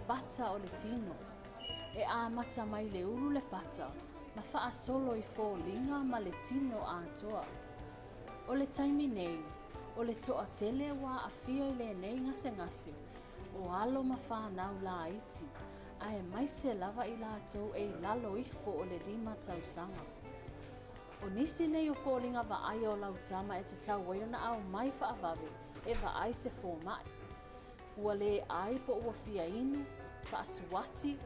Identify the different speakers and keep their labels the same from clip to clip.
Speaker 1: pata o le tino. E amata mai le ulu le pata ma faasolo i foliga ma le tino atoa. O le taimi nei, o le toatele ua aafia i lenei gasegase, o alo ma fanau laiti, aemaise lava i latou e i lalo ifo o le 5 tausaga. O nisi nei o foliga vaaia o lau tama e tatau ai ona aumai faavave e vaai se fomai. Ua le ai po ua fia inu, faasuati,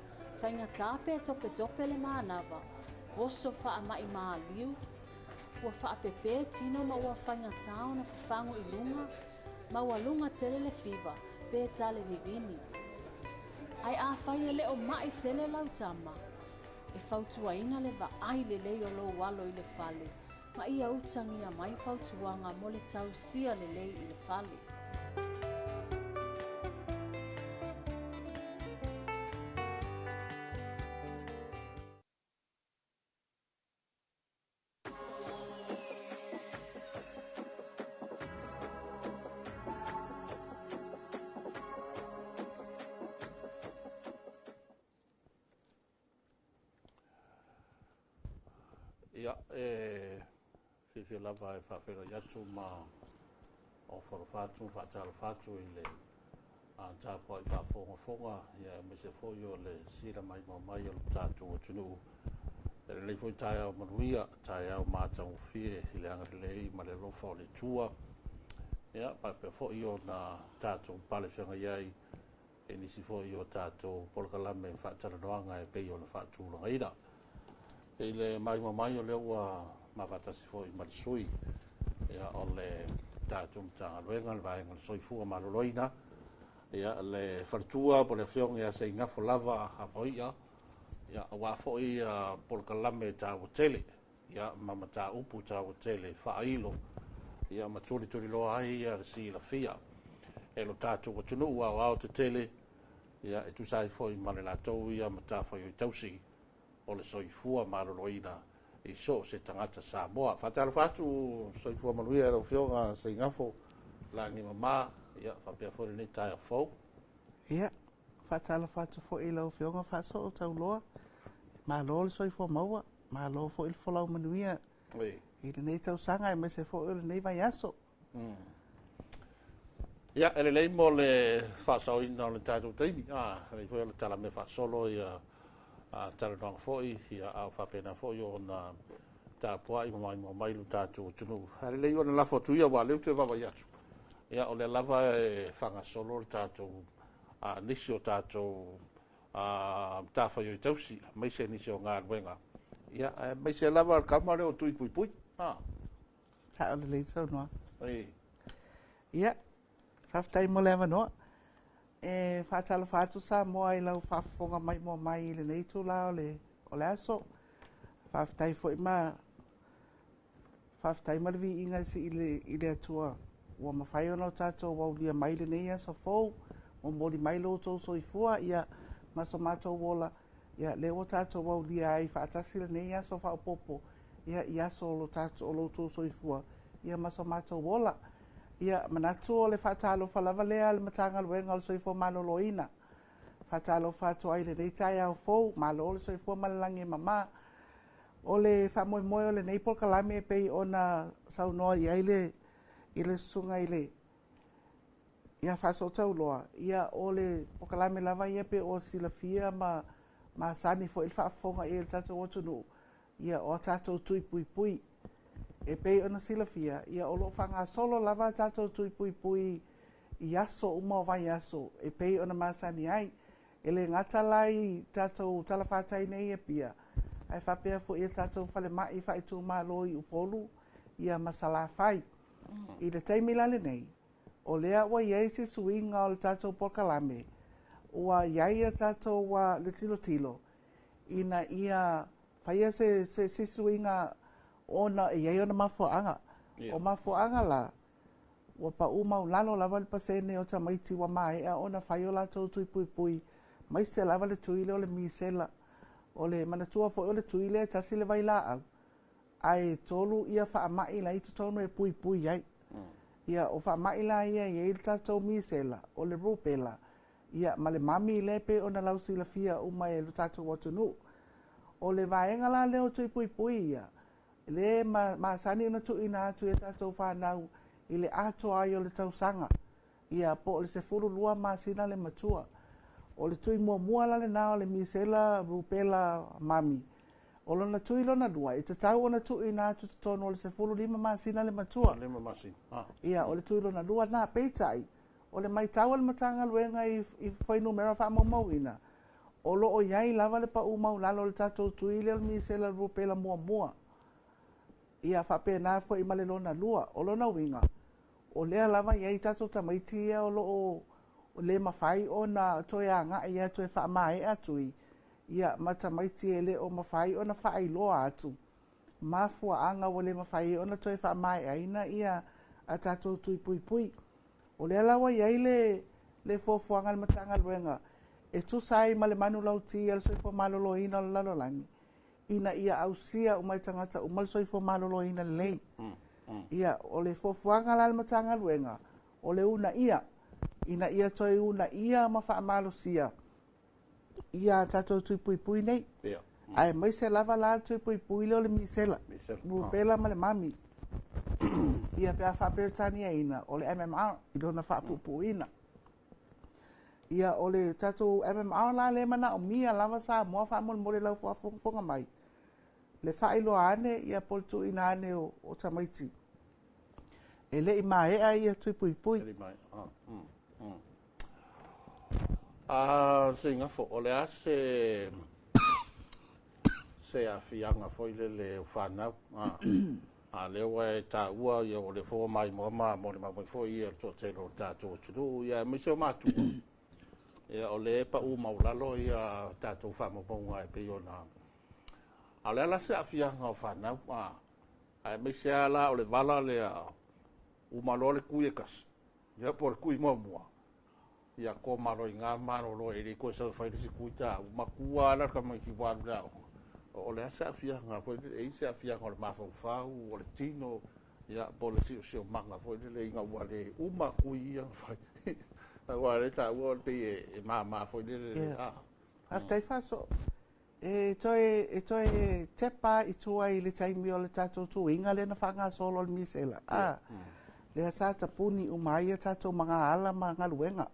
Speaker 1: faigata pe topetope le manava, oso faamai maliu, ua faapepe tino ma ua faigata ona fafagu i luga, maualuga tele le fiva pe tale vivini. Ae afai e le o mai tele lau tama, e fautuaina le vaai lelei o lou alo i le fale, ma ia utagia mai fautuaga mo le tausia lelei i le fale.
Speaker 2: Ia, e fiafia lava e faafeiloai atu ma ofo alofa atu ma faatalofa atu i le tapuai faafogafoga, ia aemaise foi o le sila maimoa mai o le tatou atunuu. E lelei foi taeao manuia, taeao matagofie i le agalelei ma le alofa o le Atua. Ia, faapea foi ona tatou palefeagai ai i nisi foi o tatou polokalame faatalanoaga e pei ona faatulagaina. I le maimoa mai o lea ua mafatasi foi ma le sui, ia, o le tatou Matagaluega, le vaega o le Soifua Maloloina, ia, le faletua po o le afioga ia Seigafo lava Afoia, ia, aua foi polokalame taua tele, ia, ma mataupu taua tele faailo, ia, ma tulituliloa ai le silafia e lo tatou atunuu aoao tetele, ia, e tusa ai foi ma le latou ia matafaioi tausi o le soifua maloloina i so o se tagata Samoa. Faatalofa atu, soifua manuia lau Afioga Seigafo lagi mama, ia, faapea foi lenei taeao fou.
Speaker 3: Ia, faatalofa atu foi i lau Afioga Faasoo Tauloa. Malo le soifua maua, malo foi le folau manuia i lenei tausaga aemaise foi o lenei vaiaso.
Speaker 2: Ia, e lelei mo le faasaoina o le tatou taimi. Lelei foi o le talamea faasolo ia talanoaga foi, ia, a o faapena foi ona tapuai ma maimoa mai lo tatou atunuu. Ae lelei ona lafo atu ia, aua o lea ou te vaavaai atu. Ia, o lea lava e faagasolo le tatou nisi o tatou matafaioi tausi, aemaise nisi o galuega. Ia, aemaise lava le kama lea o Tui Puipui.
Speaker 3: Sao lelei le saunoaga. Ia, faafetai mo le avanoa. E faatalofa atu Samoa i lau faafofoga maimoa mai i lenei itula o le aso. Faafetai foi ma faafetai ma le viiga i le Atua ua mafai ona o tatou aulia mai lenei aso fou, momoli mai lo outou soifua, ia, ma so matou ola, ia, lea ua tatou aulia ai faatasi lenei aso faaopoopo, ia, i aso o lo tatou, o lo outou soifua, ia, ma so matou ola. Ia, manatu o le faatalofa lava lea a le Matagaluega o le Soifua Maloloina. Faatalofa atu ai i lenei taeao fou, malo le soifua ma le lagi e mama. O le faamoemoe o lenei polokalame e pei ona saunoa i ai le i le susuga i le ia Faasootauloa, ia, o le polokalame lava ia pe ua silafia ma masani foi le faafofoga i le tatou atunuu, ia, o a tatou tui puipui. E pei ona silafia, ia, o lo o faagasolo lava a tatou tui puipui i aso uma o vaiaso e pei ona masani ai. E le gata la i tatou talafatai nei e Apia, ae faapea foi i tatou falemai faaitumalo i Upolu, ia, ma Salafai. I le taimi la lenei, o lea ua i ai se suiga o le tatou polokalame, ua i ai a tatou le tilotilo ina ia faia se suiga ona e i ai ona mafuaaga. O mafuaaga la, ua pau maulalo lava le pasene o tamaiti ua maea ona fai o latou tui puipui, maise lava le tui lea o le misela. O le manatua foi o le tui lea e tasi le vailaau, ae 3 ia faamai la i totonu e puipui ai. Ia, o faamai la ia e i ai le tatou misela, o le rubella, Ia, ma le mami lea e pei ona lausilafia uma e lo tatou atunuu. O le vaega la lea o tui puipui ia, lea e masani ona tuuina atu i a tatou fanau i le atoa ai o le tausaga, ia po o le 12 masina le matua. O le tui muamua la lena o le misela, rupela, mami. O lona tui lona lua, e tatau ona tuuina atu i totonu o le 15 masina le matua.
Speaker 2: 5 masina.
Speaker 3: Ia, o le tui lona lua lena. Peitai, o le matau a le Matagaluega i fuainumera faamaumauina, o lo o i ai lava le pau maualalo o le tatou tui lea o le misela rupela muamua. Ia faapena foi ma le lona lua. O lona uiga, o lea lava e i ai tatou tamaiti ia o lo o le mafai ona toe agai e toe faamaea tui, ia ma tamaiti e le o mafai ona faailoa atu mafuaaga ua le mafai ai ona toe faamaeaina ia a tatou tui puipui. O lea la ua i ai le fuafuaga a le Matagaluega e tusa ai ma le manulauti a le Soifua Maloloina o le lalolagi, ina ia ausia uma e tagata uma le soifua maloloina lelei. Ia, o le fuafuaga la a le Matagaluega, o le uunaia, ina ia toe uunaia ma faamalosia ia tatou tui puipui nei. Aemaise lava la le tui puipui lea o le misela, rupela ma le mami. Ia pe a faaperetaniaina, o le MMR i lona faapuupuuina. Ia, o le tatou MMR la lea e manaomia lava Samoa faamolemole i lau faafogafoga mai, le faailoa ane ia po o le tuuina ane o tamaiti e le i maea ia tui puipui.
Speaker 2: E le i maea. Seigafo, o le a se aafiaga foi lele o fanau? A lea ua e taua, ia, o lea foi ua maimoa ma molimau mai foi le toatele o le tatou atunuu, ia aemaise o matua, ia, o lea e pau maualalo ia tatou faamaumauga e pei ona. A o le a la se aafiaga o fanau? Aemaise lava la o le vala lea, uma loa le tui e tasi, ia po o le tui muamua, ia koma loa i ina malolo e le toe sau e fai le isi tui taua, matua lava la le tamaitiiti ua alu i le aoga. O le a se aafiaga foi lele, e i ai se aafiaga o le mafaufau, o le tino, ia, po o le siosiomaga foi lele ina ua le uma tui ia na fai? Aua o lea e taua pei e mama foi lele.
Speaker 3: Faafetai Faasoa. E toe tepa i tua i le taimi o le tatou tuiga lea na faagasolo o le misela. Lea sa tapuni uma ai a tatou magaala ma galuega.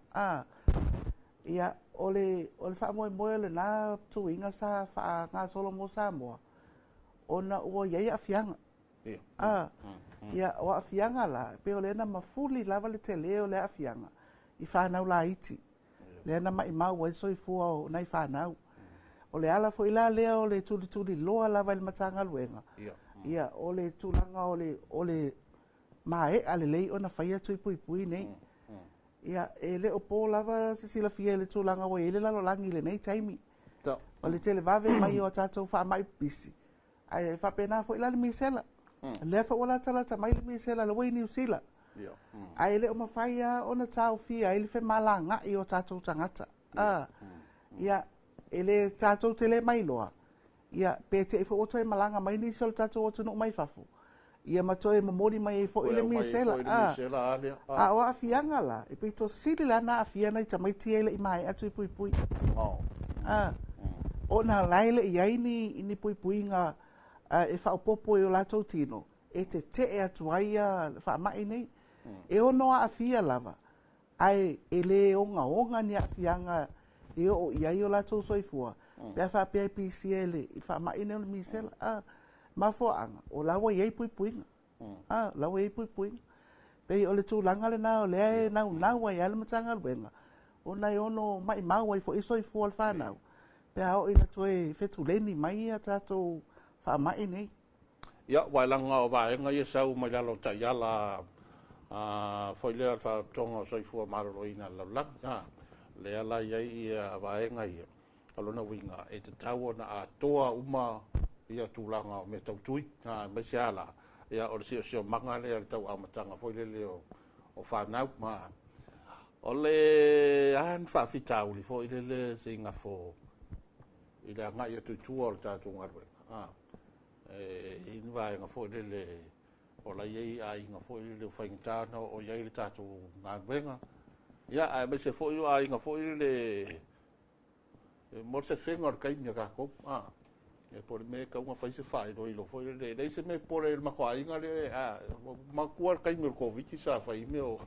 Speaker 3: Ia, o le faamoemoe o lena tuiga sa faagasolo mo Samoa, ona ua i ai aafiaga. Ia, o aafiaga la, pei o lea na mafuli lava le tele o le aafiaga i fanau laiti. Lea na maumau ai le soifua o nai fanau. O le ala foi la lea o le tulituliloa lava i le Matagaluega. Ia, o le tulaga o le maea lelei ona faia tui puipui nei. Ia, e le o po lava se silafia i le tulaga ua i ai le lalolagi i lenei taimi. O le televave mai o a tatou faamai pipisi, ae faapena foi la le misela. Lea foi ua latalata mai le misela lea ua i Niu Sila. Ae le o mafai lava ona taofia ai le femalagaai o tatou tagata. Ia, e le tatou te le mailoa, ia, pe te i foi ua toe malaga mai nisi o le tatou atunuu mai fafo, ia ma toe momoli mai ai foi le misela. A o aafiaga la, e pito sili la na aafia nai tamaiti ia e le i maea tui puipui. Ona la e le i ai ni puipuiga e faaopoopo i o latou tino, e tetee atu ai ia faamai nei. E ono aafia lava, ae e le ogaoga ni aafiaga e oo i ai o latou soifua, pe a faapea e pisia i le faamai nei o le misela. Mafuaaga, o la ua i ai puipuiga. La ua i ai puipuiga. Pei o le tulaga lena o lea e naunau ai lava le Matagaluega, ona e ono maumau ai foi soifua o le fanau, pe a oo ina toe fetuleni mai ia tatou faamai nei.
Speaker 2: Ia, ua e laga o vaega ia sau mai lalo o taiala foi lea o le Faalapotopotoga o Soifua Maloloina o le lalolagi. Lea la i ai ia vaega ia, o lona uiga, e tatau ona atoa uma ia tulaga o mea tau tui, aemaise lava la, ia, o le siosiomaga lea o le tau amataga foi lele o fanau. O le a ni faafitauli foi lele Seigafo i le agai atu i tua o le tatou galuega? E i ai ni vaega foi lele o la e i ai aiga foi lele ua faigata ona oo i ai le tatou galuega? Ia, aemaise foi o aiga foi lele e mo le sefega o le taimi a tatou. A, ia po o le mea e tatau ona fai se faailoilo foi lele, e leai se mea e popole ai i le matou aiga lea, a, manatua le taimi o le Koviti sa fai ai mea o,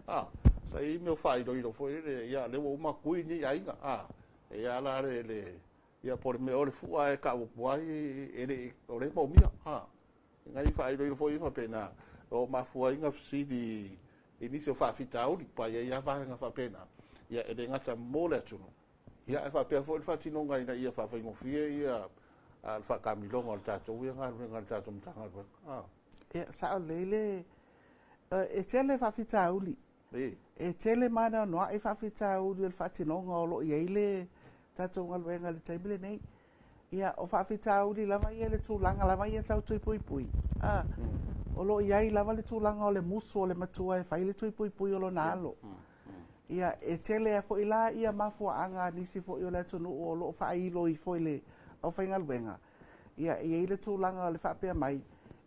Speaker 2: a, sa i ai mea o faailoilo foi lele, ia lea ua uma ona tui nei aiga, a, e i ai lava la le, le, ia po o le mea o le fua e tau atu ai e le i, o lea e moomia, a, nai faailoilo foi ia faapena, o mafua ai ona fesili i nisi o faafitauli, aua e i ai lava vaega faapena, ia e le gata mo le atunuu, ia ae faapea foi le faatinoga ina ia faafaigofie ia le faataamiloga o le tatou ia galuega a le tatou Matagaluega. A.
Speaker 3: Ia, sao lelei le... E tele faafitauli. E tele ma anoanoai faafitauli o le faatinoga o lo o i ai le tatou galuega i le taimi lenei. Ia, o faafitauli lava ia i le tulaga lava ia tau tui puipui, a, o lo o i ai lava le tulaga o le musu o le matua e fai le tui puipui o lona alo. Ia, e tele foi la ia mafuaaga a nisi foi o le atunuu o lo o faailo ifo i le aufaigaluega. Ia, e i ai le tulaga o le faapea mai,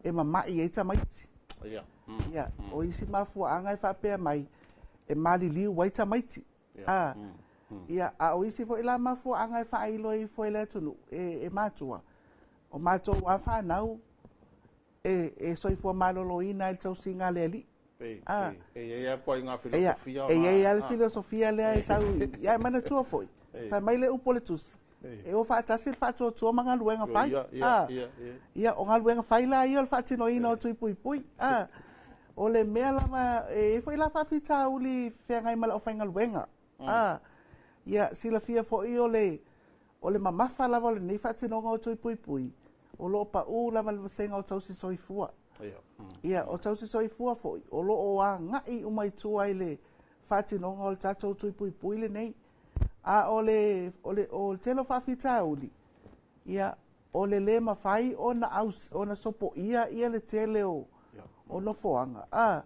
Speaker 3: e mama'i ai tamaiti. Ia, o isi mafuaaga e faapea mai, e maliliu ai tamaiti. A, ia, a o isi foi la mafuaaga e faailo ifo e le atunuu, e matua, o matou lava fanau e soifua maloloina i le tausiga a le Alii.
Speaker 2: A, e i ai lava ituaiga filosofia.
Speaker 3: E i ai lava le filosofia lea e sau, ia e manatua foi, fai mai le upu o le Tusi, e o faatasi le faatuatua ma galuega fai. A, ia, o galuega fai la ia o le faatinoina o tui puipui. A, o le mea lava, e i ai foi la faafitauli feagai ma le aufaigaluega. A, ia, silafia foi o le, o le mamafa lava o lenei faatinoga o tui puipui, o lo o pau lava i le vasega o tausi soifua. Ia, o tausi soifua foi, o lo o agai uma i tua i le faatinoga o le tatou tui puipui lenei. A o le, o le, o le tele o faafitauli, ia, o le lē mafai ona aus, ona sopoia ia le tele o, o nofoaga. A,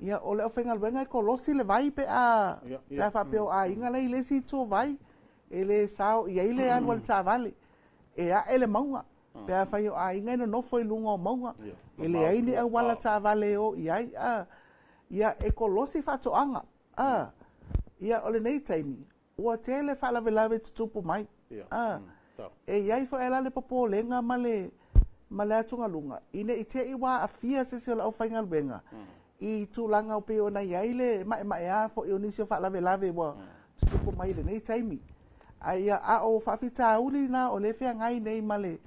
Speaker 3: ia, o le aufaigaluega e kolosi le vai pe a, pe a faapea o aiga la e i le isi itu o vai, e le sao i ai le alu a le taavale, e ae le mauga. Pe afai o aiga e nonofo i luga o mauga, e leai ni auala taavale e o i ai, a, ia, e kolosi faatoaga. A, ia, o lenei taimi, ua tele faalavelave tutupu mai. A, e i ai foi la le popolega ma le, ma le atugaluga, ina ne i te i ua aafia se isi o le aufaigaluega i tulaga pei ona i ai le maemaea foi o nisi o faalavelave ua tutupu mai i lenei taimi. Ae ia, a o faafitauli na o lea e feagai nei ma le,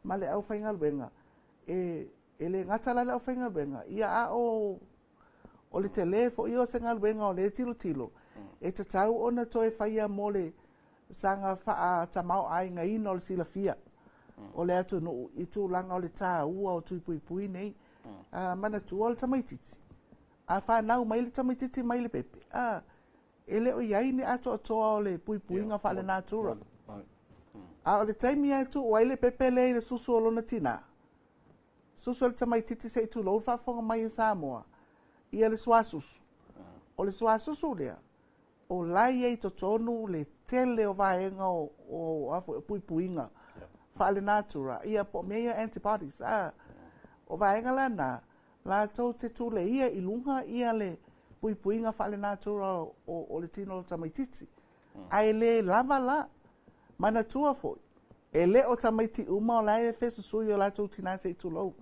Speaker 3: ma le aufaigaluega, e, e le gata la le aufaigaluega, ia a o o le tele foi o se galuega o lea e tilotilo, e tatau ona toe faia mo le saga faatamaoaigaina o le silafia o le atunuu i tulaga o le taua o tui puipui nei. A, manatua o le tamaitiiti, a fanau mai le tamaitiiti mai le pepe, a, e le o i ai ni atoatoa o le puipuiga faalenatura. A o le taimi lava e tuu ai le pepe lea i le susu o lona tinā, susu e le tamaitiiti se i tulou le faafofoga mai e Samoa, ia le suasusu. O le suasusu lea, o la e i ai i totonu le tele o vaega o, o, a foi, o puipuiga faalenatura, ia po o mea ia antibodies. A, o vaega la na, latou te tuleia i luga ia le puipuiga faalenatura o, o le tino o le tamaitiiti. Ae le lava la, manatua foi, e le o tamaiti uma o la e fesusui o latou tinā se i tulou.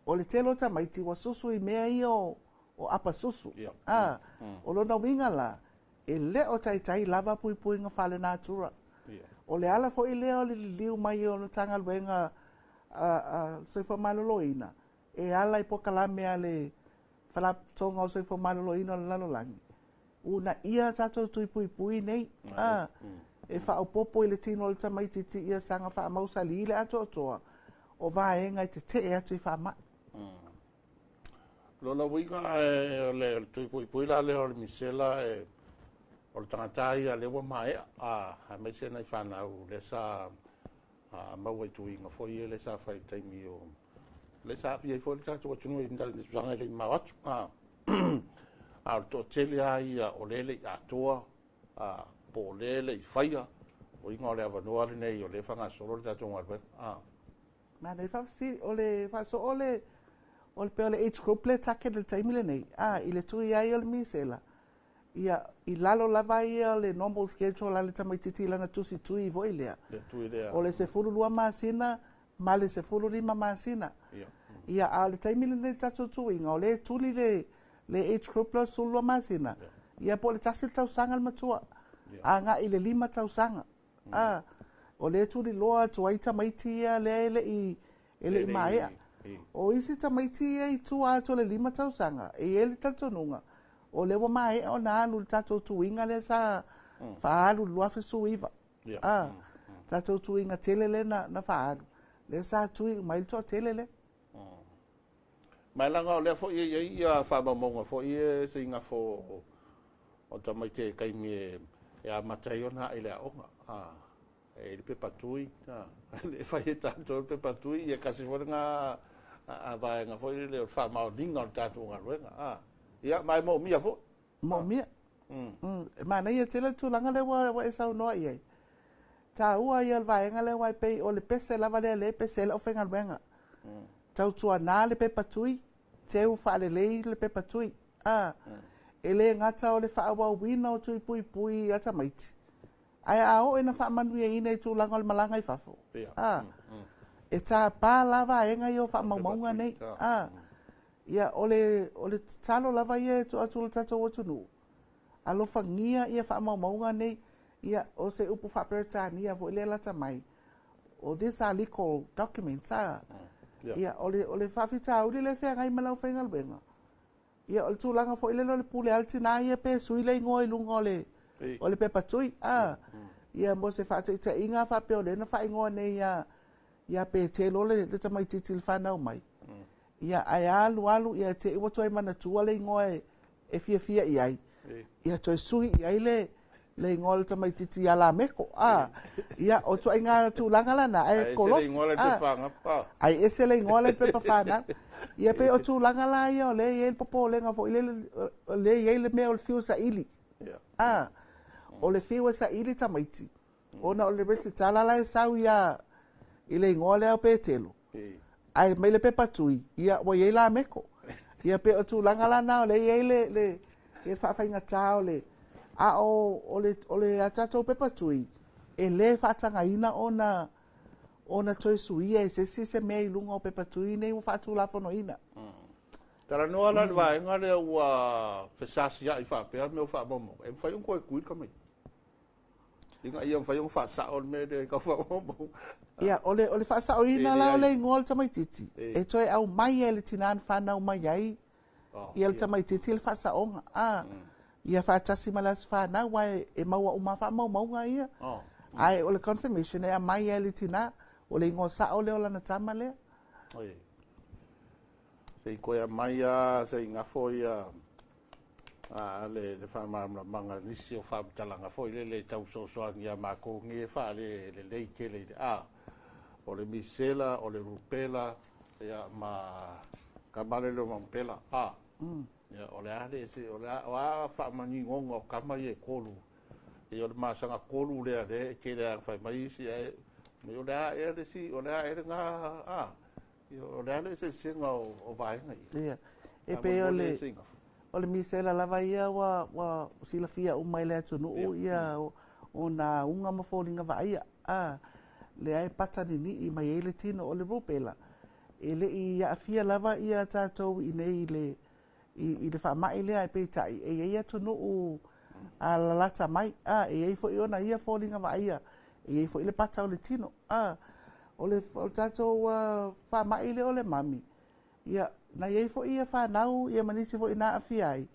Speaker 3: O le tele o tamaiti ua susu i mea ia o, o apa susu. A, o lona uiga la, e le o taitai lava puipuiga faalenatura. O le ala foi lea o le liliu mai o le Matagaluega a, a Soifua Maloloina, e ala i polokalame a le Faalapotopotoga o le Soifua Maloloina o le Lalolagi, uunaia tatou tui puipui nei, a, e faaopoopo i le tino o le tamaitiiti ia saga faamausalī le atoatoa o vaega e tetee atu i faamai.
Speaker 2: Lona uiga o le tui puipui la lea o le misela e o le tagata ia lea ua maea, a, aemaise nai fanau lea sa maua i tuiga foi ia lea sa fai i le taimi o lea sa aafia ai foi le tatou atunuu i le tulaga e le i mamao atu. A, a o le toatele lava ia o lea e le i atoa, a, po o lea e le i faia, o uiga o le avanoa lenei o lea e faagasolo le tatou galuega. A.
Speaker 3: Manaia faafesili, o le faasoo o le, o le pei o le age group lea e target i le taimi lenei, a, i le tui ai o le misela, Ia, i lalo lava ia o le normal schedule a le tamaitiiti i lana tusi tui foi lea.
Speaker 2: Le tui lea.
Speaker 3: O le 12 masina ma le 15 masina. Ia, a o le taimi lenei i le tatou tuiga, o lea e tuli le, le age group lea o le 12 masina, ia po o le tasi le tausaga le matua, agai i le 5 tausaga. A, o lea e tuliloa atu ai tamaiti ia lea e le i, e le i maea. O isi tamaiti ia i tua atu o le 5 tausaga, e i ai le talitonuga, o lea ua maea ona alu i le tatou tuiga lea sa faaalu i le 2019. A, tatou tuiga tele lea na faaalu, lea sa tui uma ai le toatele lea.
Speaker 2: Ma e leaga o lea foi e i ai ia faamaumauga foi ia se i gafo o tamaiti i le taimi e amata ai ona ae i le aoga. E i ai le pepa tui, e fai e tatou le pepa tui, ia tasi foi lena vaega foi lele o le faamaoniga o le tatou galuega. Ia, ma e moomia foi.
Speaker 3: Moomia. E manaia tele le tulaga lea ua e saunoa i ai. Taua ia o le vaega lea aua e pei o le pese lava lea lea e pese ai le aufaigaluega. Tautuana le pepa tui, teu faalelei le pepa tui. A, e le gata o le faaauauina o tui puipui a tamaiti, ae a oo ina faamanuiaina i tulaga o le malaga i fafo, a, e tapa la vaega ia o faamaumauga nei. A, ia, o le, o le tatalo lava ia e tuu atu i le tatou atunuu, alofagia ia faamaumauga nei, ia, o se upu faa-Peretania foi lea e lata mai, o these are legal documents, a, ia, o le, o le faafitauli lea e feagai ma le aufaigaluega, ia, o le tulaga foi lele o le pule a le tinā ia pe sui le igoa i luga o le, o le pepa tui, a, ia, mo se faataitaiga faapea o lea na faaigoa nei ia, ia Petelo le, le tamaitiiti i le fanau mai, ia, ae alu alu, ia, te i ua toe manatua le igoa e, e fiafia i ai, ia toe sui i ai le, le igoa o le tamaitiiti ia Lameko. A, ia, o ituaiga tulaga lana, ae kolosi. Ae ese le igoa la i le pepa fanau. Ia pei o tulaga la ia o lea e i ai le popolega foi lele, o lea e i ai le mea o le fiu saili. A, o le fiu e saili tamaiti, ona o le resitala la e sau ia i le igoa lea o Petelo, ae mai le pepa tui, ia ua i ai Lameko. Ia pei o tulaga la na o lea e i ai le, le, le faafaigata o le, a o, o le, o le a tatou pepa tui, e le faatagaina ona, ona toe suia e se isi se mea i luga o pepa tui nei ua faatulafonoina.
Speaker 2: Talanoa la i le vaega lea ua fesasiai faapea mea o faamaumauga, e mafai ona toe tui le tamaitiiti ina ia mafai ona faasao le mea lea i tau faamaumauga.
Speaker 3: Ia, o le, o le faasaoina la o le igoa o le tamaitiiti, e toe aumai e le tinā na fanau mai ai ia le tamaitiiti le faasaoga. A, ia faatasi ma le aso fanau, aua e maua uma lava faamaumauga ia. Ae o le confirmation e aumai lava e le tinā, o le igoa sao lea o lana tama lea.
Speaker 2: Se i toe aumai lava se i gafo ia a le, le faamalamalamaga i nisi o faamatalaga foi lele e tau fesoasoani ia matou nei e faalelelei tele i le A. O le misela, o le rupela, ia, ma tama lele o Mampela. A. Ia, o le a le ese, o le a, o a faamaninoga o tama ia e tolu. Ia, o le masaga tolu lea lea e tele lava ina fai mai isi, ae o le a ea le isi, o le a ea lena, a. O le a le eseesega o vaega ia?
Speaker 3: Ia. E pei o le, o le misela lava ia ua, ua silafia uma e le atunuu ia ona auga ma foliga vaaia. A, lea e pata ninii mai ai le tino. O le rubella, e le i aafia lava ia tatou i inei i le, i, i le faamai lea, ae peitai, e i ai atunuu a lalata mai, a, e i ai foi ona ia foliga vaaia, e i ai foi le pata o le tino, a. O le, o le tatou faamai lea o le mami, ia, na i ai foi ia fanau ia ma nisi foi na aafia ai,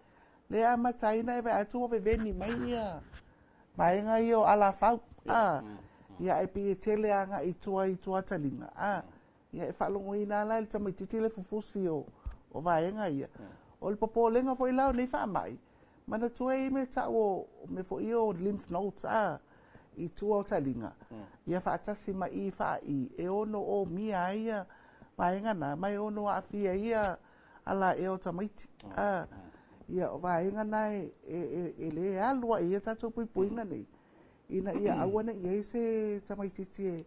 Speaker 3: lea e amata ai ona e vaai atu ua veveni mai ia vaega ia o alafau, a, ia ae pei e tele agai i tua i tuataliga, a. Ia e faalogoina lava la e le tamaitiiti le fufusi o, o vaega ia. O le popolega foi la o nei faamai, manatua e i ai mea tau o, o mea foi ia o lymph nodes a, i tua o taliga, ia faatasi ma i faai e ono omia ai ia vaega na, ma e ono aafia ai ia alaea o tamaiti. A, ia o vaega na e, e, e, e lē alu ai ia tatou puipuiga nei, ina ia aua ne i i ai se tamaitiiti e,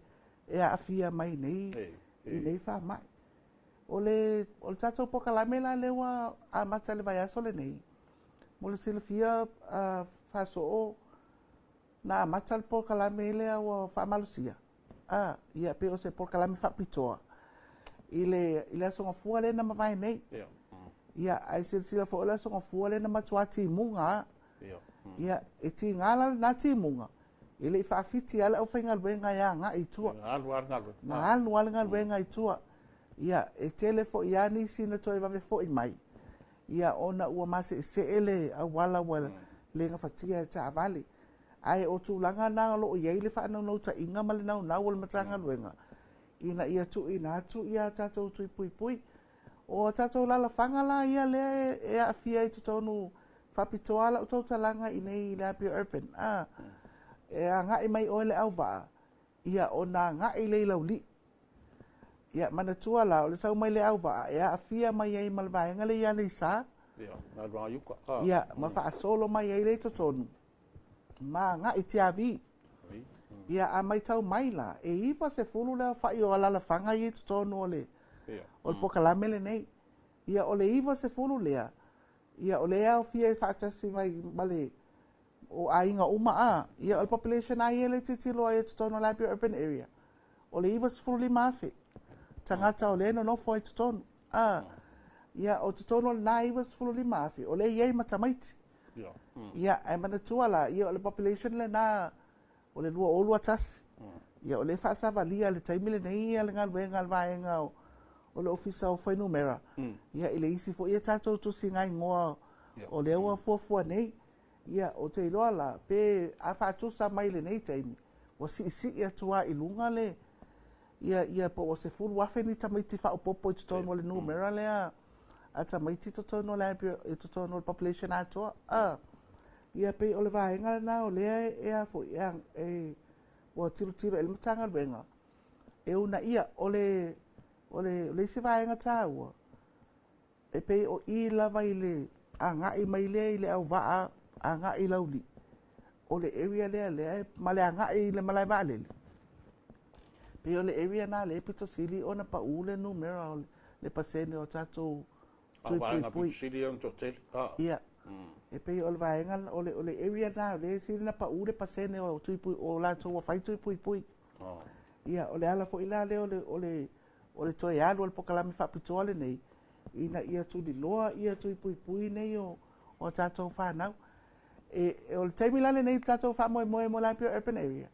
Speaker 3: e aafia mai nei, i nei faamai. O le, o le tatou polokalame la lea ua amata i le vaiaso lenei, Mo le silafia Fasoo, na amata le polokalame lea ua faamalosia, a, ia pei o se polokalame faapitoa i le, i le Aso Gafua lea na mavae nei. Ia, ae silasila foi o le Aso Gafua lea na matua timuga lava. Ia, e tiga la lena timuga, e le i faafiti lava le aufaigaluega e agai i tua.
Speaker 2: Na alu lava le galuega.
Speaker 3: Na alu lava le galuega i tua. Ia, e tele foi lava nisi na toe vave foi mai, ia ona ua maseesee le auala ua le gafatia e taavale. Ae o tulaga na o lo o i ai le faanaunautaiga ma le naunau o le Matagaluega ina ia tuuina atu ia tatou tui puipui. O a tatou alalafaga la ia lea e aafia i totonu faapitoa lau tautalaga i inei i le Apia Urban, a, e agai mai oe le auvaa, ia ona agai lea i Laulii. Ia manatua la, o le sau mai le auvaa, e aafia mai ai ma le vaega lea i Aleisa.
Speaker 2: Ia, galuega i uka. Ah.
Speaker 3: Ia, ma faasolo mai ai lea i totonu, ma agai i Tiavi. Ia, a matau mai la, e 90 le aofai o alalafaga ia i totonu o le, o le polokalame lenei. Ia, o le 90 lea, ia, o lea e aofia ai faatasi mai ma le o aiga uma a, ia o le population lava ia lea e tilotilo ai i totonu o le Apia Urban Area, o le 95,000 tagata o lea e nonofo ai i totonu. A, ia o totonu o lena 95,000, o lea e i ai ma tamaiti. Ia, ae manatua la, ia o le population lena o le 2021. Ia o lea e faasavalia i le taimi lenei ia le galuega a le vaega o, o le Ofisa o Fuainumera, ia i le isi foi a tatou tusiga igoa o lea ua fuafua nei. Ia, ou te iloa la, pe a faatusa mai i lenei taimi, ua siisii atu lava i luga le, ia, ia po ua 10,000 ni tamaiti faaopoopo i totonu o le numera lea a tamaiti i totonu o le, i totonu o le population atoa. A, ia pei o le vaega lena o lea e, a foi, e, e ua tilotilo i ai le Matagaluega, e uunaia. O le, o le, o le isi vaega taua, E pei o i lava i le agai mai lea i Leauvaa agai i Laulii, o le area lea lea e, ma le agai i le malae vaalele, pei o le area lena lea e pito sili ona pau le numera o le pasene o tatou
Speaker 2: tui puipui. Pito sili ona toatele.
Speaker 3: Ia. E pei o le vaega, o le, o le area lena lea e sili ona pau le pasene o tui pui, o latou ua fai tui puipui. Ia, o le ala foi la lea o le, o le, o le toe alu o le polokalame faapitoa lenei, ina ia tuliloa ia tui puipui nei o, o tatou fanau. E, o le taimi la lenei tatou faamoemoe mo le Apia Urban Area,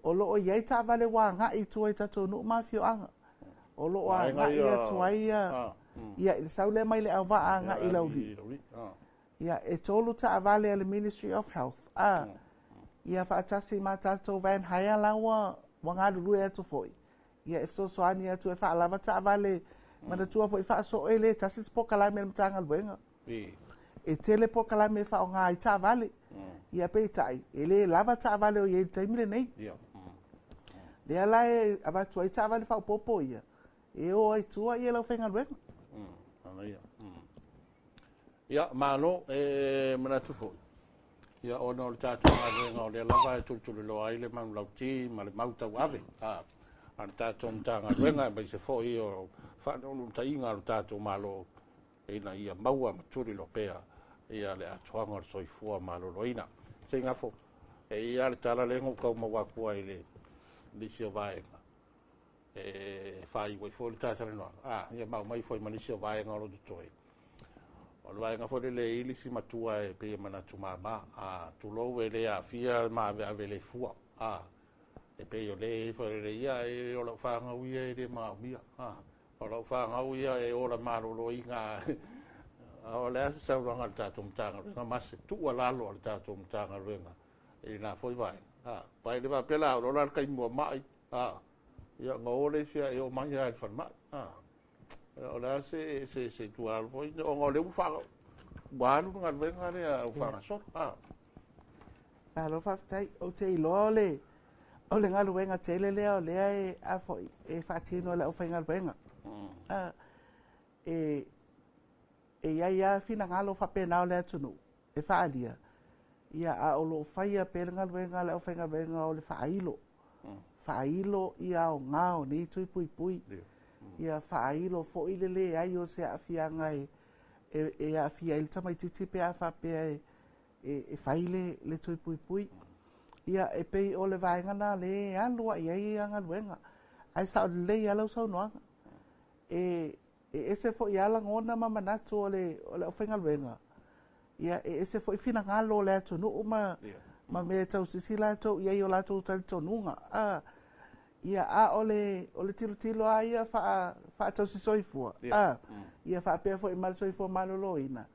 Speaker 3: o lo o i ai taavale ua agai i tua i tatou nuu ma afioaga. O lo o agai atu ai ia, ia i le sau lea mai Leauvaa agai i Laulii. Ia, e tolu taavale a le Ministry of Health, a, ia faatasi ma tatou van hire la ua, ua galulue atu foi. Ia, e fesoasoani atu e faalava taavale, manatua foi faasoo e le tasi se polokalame a le Matagaluega. E tele polokalame e faaaoga ai taavale. Ia, peitai, e le lava taavale o i ai i le taimi lenei. Lea la e avatu ai taavale faaopoopo ia, e o ai tua ia le aufaigaluega.
Speaker 2: Ia, malo, e manatu foi, ia, ona o le tatou galuega o lea lava e tulituliloa ai le manulauti ma le mau tauave a, a le tatou Matagaluega, aemaise foi o faanaunauntaiga a le tatou Malo ina ia maua ma tuliloa pea ia le atoaga o le soifua maloloina. Seigafo, e i ai lava le tala lea na ou tau maua atu ai i le nisi o vaega, e faaiu ai foi le ta talanoaga, a, ia ma aumai foi ma nisi o vaega o lo o totoe. O le vaega foi lele e i ai le isi matua e pei e manatu mama, a, tulou e le aafia le maaveave le fua, a, e pei o le foi lele, ia, e, o lau fanau ia e le manaomia, a, o lau fanau ia e ola maloloina. A o le a se saunoaga a le tatou Matagaluega ma se tuualalo a le tatou Matagaluega i lena foi vaega? A, aua e le faapea la a oo loa la le taimi ua mai, a, ia ona o lea e oo mai lava i le falemai. A, o le a se, se, se tuualalo foi, ona o lea ua, faa, ua alu le galuega lea ua faagasolo. A.
Speaker 3: Malo faafetai. Ou te iloa o le, o le galuega tele lea o lea e, a foi, e faatino e le aufaigaluega. A, e, e i ai lava finagalo faapena o le atunuu e faaalia, ia, a o lo o faia pea le galuega a le aufaigaluega o le faailo. Faailo ia aoga o nei tui puipui. Ia faailo foi le leai o se aafiaga e, e aafia ai le tamaitiiti pe a faapea e fai le tui puipui. Ia, e pei o le vaega lena lea e alu lava i ai galuega. Ae sao lelei lava lau saunoaga. E ese foi lava lagona ma manatu o le aufaigaluega, ia e ese foi finagalo o le atunuu ma mea e tausisi latou i ai i o latou talitonuga. Ia, a o le tilotilo lava ia faatausi soifua, ia faapea foi ma le soifua maloloina,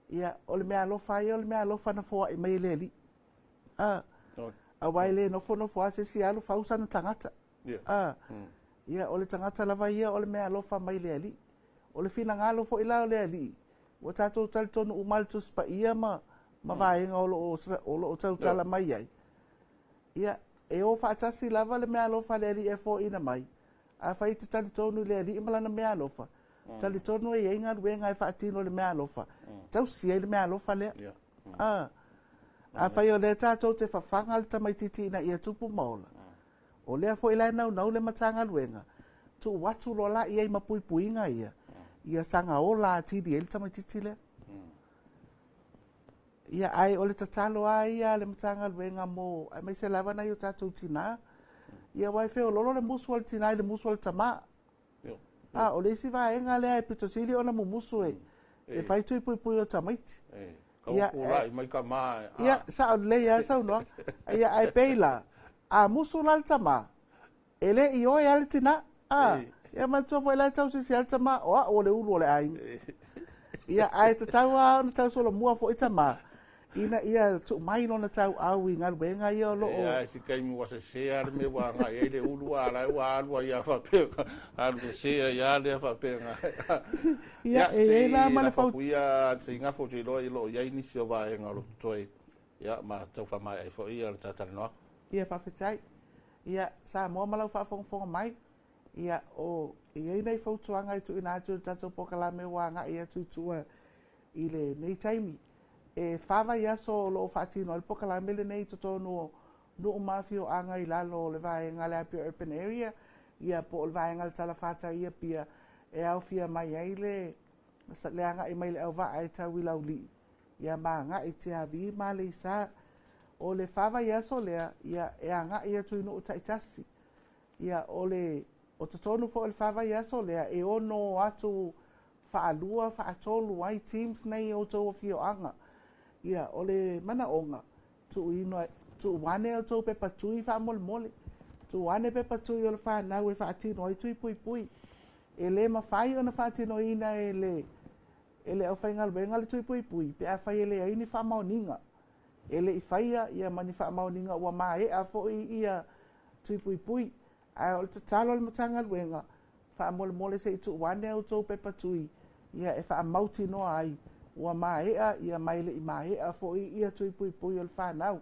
Speaker 3: ia, o le meaalofa lava ia o le meaalofa na foai mai e le Alii. Aua e le nofonofo lava se isi alu fau sana tagata. Ia, o le tagata lava ia o le meaalofa mai le Alii. O le finagalo foi la o le Alii, ua tatou talitonu uma i le Tusi Paia ma vaega o lo o tautala mai ai. Ia, e o faatasi lava le meaalofa a le Alii e foaiina mai. Afai e te talitonu i le Alii ma lana meaalofa, talitonu e i ai galuega e faatino i le meaalofa, tausi ai le meaalofa lea. Afai o lea tatou te fafaga le tamaitiiti ina ia tupu ma ola, o lea foi la e naunau le Matagaluega, tuu atu loa la i ai ma puipuiga ia, ia saga ola atili ai le tamaitiiti lea. Ia, ae o le tatalo lava ia a le Matagaluega mo, aemaise lava nai o tatou tinā, ia aua e feoloolo le musu a le tinā i le musu a le tamā. O le isi vaega lea e pito sili ona mumusu e fai tui puipui o tamaiti. Ia, ia, sao lelei lava saunoaga. Ia, ae pei la, a musu la le tamā, e le i oe lava le tinā. Ia manatua foi la e tausisi lava le tamā, o au o le ulu o le aiga. Ia, ae tatau lava ona tausolomua foi tamā, ina ia tuu mai lona tauau i galuega ia o loo.
Speaker 2: Ia, si taimi ua sesea le mea ua agai ai le ulu a la ua alu ai a faapea, alu sesea ia lea faapea.
Speaker 3: Ia, e i ai la ma le fau.
Speaker 2: Ia, se ingafo te iloa i loo iai nisi o vaega o lo totoe. Ia, ma tau faamaea ai foi ia le talatalanoaga.
Speaker 3: Ia, faafetai. Ia, Samoa ma lau faafogafoga mai. Ia, o e i ai nai fautuaga e tuuina atu i le tatou polokalame ua agai atu i tua i lenei taimi. E 4 vaiaso o loo faatino ai le polokalame lenei i totonu o nuu ma afioaga i lalo o le vaega le Apia Urban Area, ia po o le vaega le talafatai i Apia, e aofia mai ai le agai mai le auvaa e tau i Laulii, ia ma agai i Tiavi ma Aleisa. O le 4 vaiaso lea, ia e agai atu i nuu taitasi. Ia, o totonu foi o le 4 vaiaso lea, e 6 atu 2, 3 ai teams nei o outou afioaga. Ia, o le manaoga, tuu ane outou pepa tui faamolemole. Tuu ane pepa tui o le whanau e faatino ai tui puipui. E le mafai ona faatinoina e le aufaigaluega le tui puipui, pe afai e leai ni faamaoniga. E le i faia ia ma ni faamaoniga ua maea foi ia tui puipui. Ae o le tatalo a le Matagaluega, faamolemole se i tuu ane outou pepa tui, ia e faamautinoa ai ua maea ia ma e le i maea foi ia tui puipui o le whanau.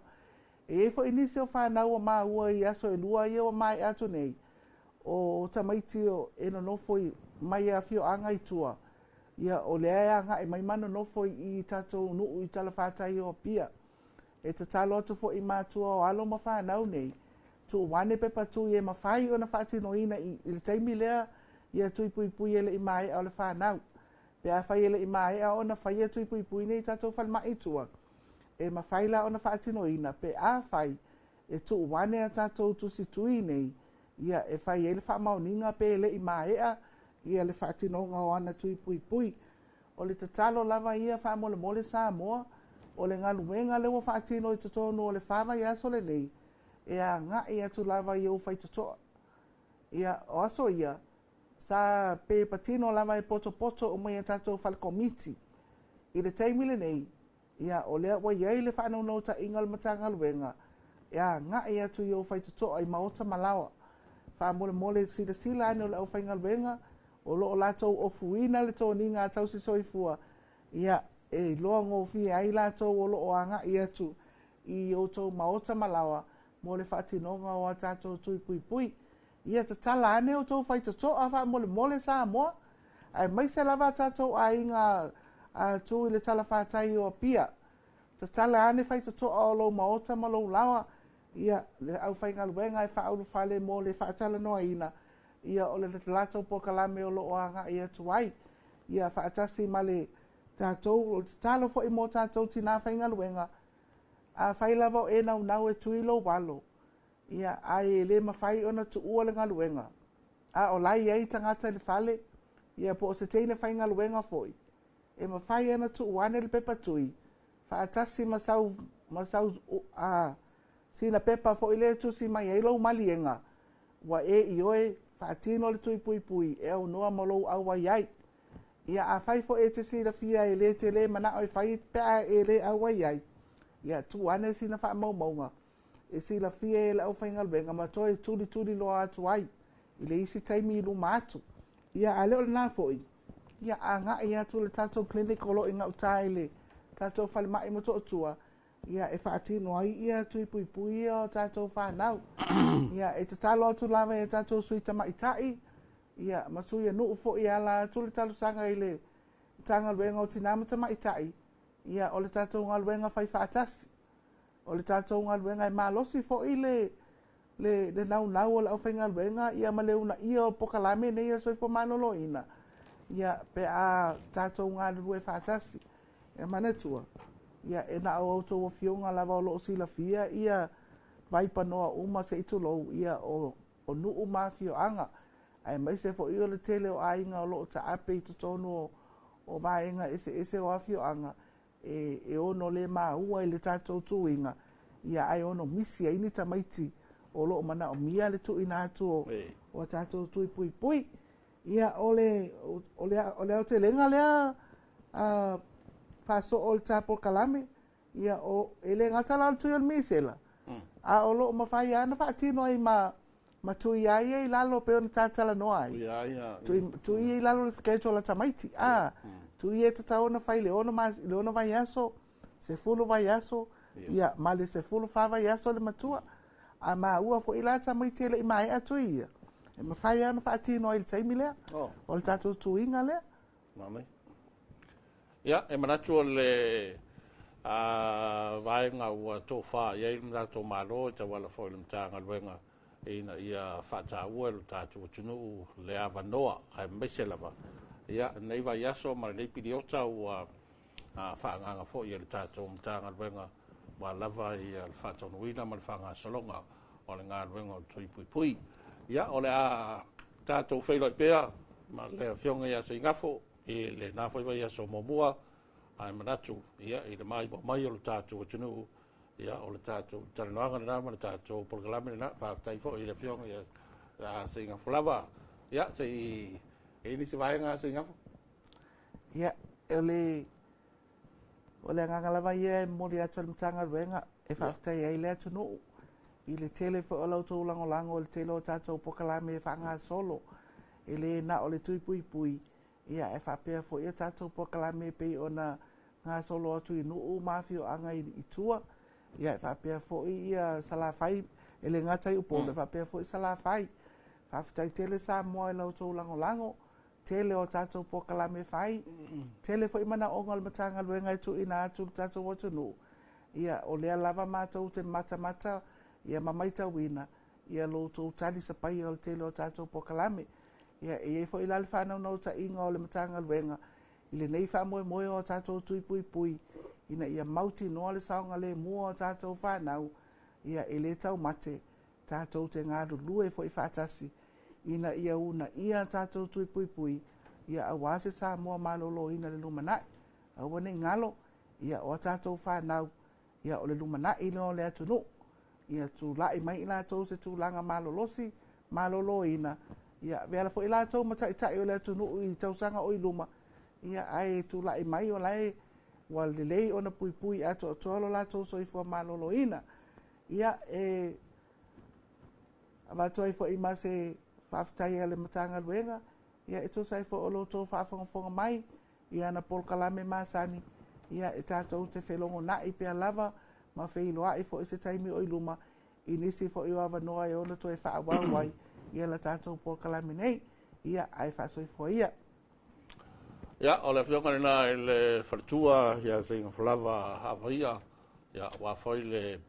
Speaker 3: E i ai foi nisi o whanau ua maua i aso e 2 ia ua maea atu nei, o tamaiti o e nonofo mai afioaga i tua, ia o lea e agai mai ma nonofo i tatou nuu i talafatai o Apia. E tatalo atu foi i matua o alo ma whanau nei, tuu ane pepa tui e mafai ona faatinoina i le taimi lea, ia tui puipui e le i maea o le whanau. Pe afai e le i maea ona faia tui puipui nei tatou falemai i tua, e mafai la ona faatinoina pe afai e tuu ane a tatou tusi tui nei, ia e fai ai le faamaoniga pe le i maea ia le faatinoga o ana tui puipui. O le tatalo lava ia faamolemole Samoa, o le galuega lea ua faatino i totonu o le 4 vaiaso lenei, e agai atu lava i ou faitotoa. Ia, o aso ia, sa pe patino lava e potopoto uma ia tatou falekomiti. I le taimi lenei, ia, o lea ua iai le faanaunautaiga o le Matagaluega, e agai atu i ou faitotoa i maota ma laoa. Faamolemole silasila ane o le aufaigaluega, o loo latou ofuina le toniga a tausi soifua, ia, e iloa gofie ai latou o loo agai atu i outou maota ma laoa mo le faatinoga o a tatou tui puipui. Ia tatala ane outou faitotoa faamolemole Samoa, aemaise lava a tatou aiga a tu i le talafatai o Apia. Tatala ane faitotoa o lou maota ma lou laoa, ia le aufaigaluega e faaulufale mo le faatalanoaina, ia o le latou polokalame o loo agai atu ai. Ia faatasi ma le Tatou, o le tatalo foi mo tatou tinā faigaluega, afai lava o e naunau e tui lou alo, ia, ae le mafai ona tuua le galuega, a o la e i ai tagata i le fale, ia po o se teine faigaluega foi, e mafai ona tuu ane le pepa tui, faatasi ma sau, ma sau a, sina pepa foi lea e tusi mai ai lou maliega, ua e ioe faatino le tui puipui e aunoa ma lou auai ai. Ia, afai foi e te silafia e le tele manao e fai pe a e le auai ai, ia tuu ane sina faamaumauga e silafia e le aufaigaluega ma toe tulituliloa atu ai i le isi taimi i luma atu. Ia, a le o lena foi, ia agai atu le tatou clinic o lo o i gauta i le tatou falemai i Motootua, ia e faatino ai ia tui puipui ia o tatou fanau. Ia, e tatalo atu lava i tatou sui tamaitai, ia ma sui o nuu foi e ala atu le talosaga i le Matagaluega o Tina ma Tamaitai, ia o le tatou galuega fai faatasi. O le tatou galuega e malosi foi le le naunau o le aufaigaluega ia ma le uunaia o polokalame nei a le Soifua Maloloina, ia pe a tatou galulue faatasi. E manatua, ia e na o a outou afioga lava o lo o silafia ia vaipanoa uma se i tulou, ia o nuu ma afioaga, aemaise foi o le tele o aiga o lo o taape i totonu o vaega eseese o afioaga, e ono le maua i le tatou tuiga, ia ae ono misi ai ni tamaiti o lo o manaomia le tuuina atu o a tatou tui puipui. Ia, o le aotelega lea faasoo o le ta polokalame, ia, e le gata la o le tui o le misela, a o lo o mafai lava ona faatino ai ma tui lava ia i lalo pei ona ta talanoa ai. Tui ia i lalo o le schedule a tamaiti. Tui ia e tatau ona fai i le 6 vaiaso, 10 vaiaso, ia, ma le 14 vaiaso le matua. A maua foi la tamaiti e le i maea tui ia, e mafai lava ona faatino ai i le taimi lea, o le tatou tuiga lea.
Speaker 2: Ia, e manatu o le vaega ua tofa i ai le tatou Malo e tauala foi i le Matagaluega ina ia faataua e lo tatou atunuu le avanoa, aemaise lava ia lenei vaiaso ma lenei piliota ua faaagaaga foi e le tatou Matagaluega ua lava ia le faataunuuina ma le faagasologa o le galuega o le tui puipui. Ia, o le a tatou feiloai pea ma le afioga ia Seigafo i lena foi vaiaso muamua, ae manatu ia i le maimoa mai o le tatou atunuu, ia o le tatou talanoaga lena ma le tatou polokalame lena. Faafetai foi i le afioga ia Seigafo lava. Ia, se i i nisi vaega Seigafo?
Speaker 3: Ia, o le agaga lava ia e momoli atu e le Matagaluega e faafetai ai le atunuu i le tele foi o la outou lagolago i le tele o tatou polokalame e faagasolo, e le na o le tui puipui, ia e faapea foi a tatou polokalame e pei ona gasolo atu i nuu ma afioaga i tua, ia e faapea foi ia Salafai, e le gata i Upolu, e faapea foi Salafai. Faafetai tele Samoa i la outou lagolago, tele o tatou polokalame fai, tele foi manaoga o le Matagaluega e tuuina atu i le tatou atunuu. Ia, o lea lava matou te matamata ia ma maitauina ia lo outou talisapaia o le tele o tatou polokalame. Ia, e i ai foi la le faanaunautaiga o le Matagaluega i lenei faamoemoe o tatou tui puipui ina ia mautinoa le saogalemu o tatou fanau, ia e le taumate tatou te galulue foi faatasi ina ia uunaia tatou tui puipui, ia aua se Samoa maloloina i le lumanai. Aua ne i galo, ia o a tatou fanau, ia o le lumanai lea o le atunuu. Ia tulai mai i latou se tulaga malolosi, maloloina, ia avea foi latou ma taitai o le atunuu i tausaga o i luma, ia ae tulai mai o lae ua lelei ona puipui atoatoa lo latou soifua maloloina. Ia, e avatu ai foi ma se faafetai a le Matagaluega, ia e tusa ai foi o lo outou faafogafoga mai i ana polokalame masani, ia e tatou te felogonai pea lava ma feiloai foi se taimi o i luma i nisi foi o avanoa e ono toe faaauau ai ia la tatou polokalame nei. Ia, ae faasoifua ia.
Speaker 2: Ia, o le afioga lena i le faletua ia Seigafo lava Havaia, ia aua foi le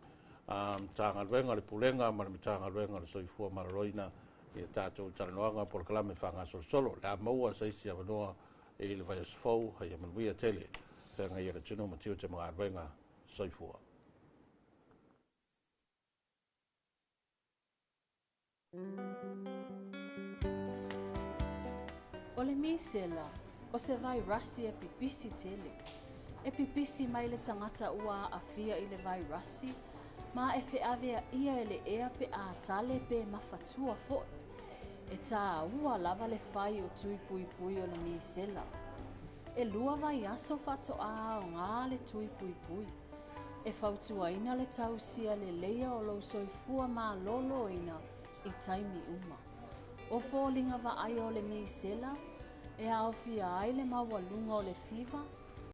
Speaker 2: Matagaluega, le Pulega ma le Matagaluega o le Soifua Maloloina i tatou talanoaga polokalame faagasolosolo. Le a maua se isi avanoa i le vaiaso fou, ia manuia tele feagai ai le atunuu ma tiute ma galuega. Soifua.
Speaker 1: O le misela, o se vairasi e pipisi tele. E pipisi mai le tagata ua aafia i le vairasi, ma e feaveaia e le ea pe a tale pe mafatua foi. E tāua lava le fai o tui puipui o le misela. E 2 vaiaso faatoa aoga le tui puipui. E fautuaina le tausia leleia o lou soifua maloloina i taimi uma. O foliga vaaia o le misela e aofia ai le maualuga o le fiva,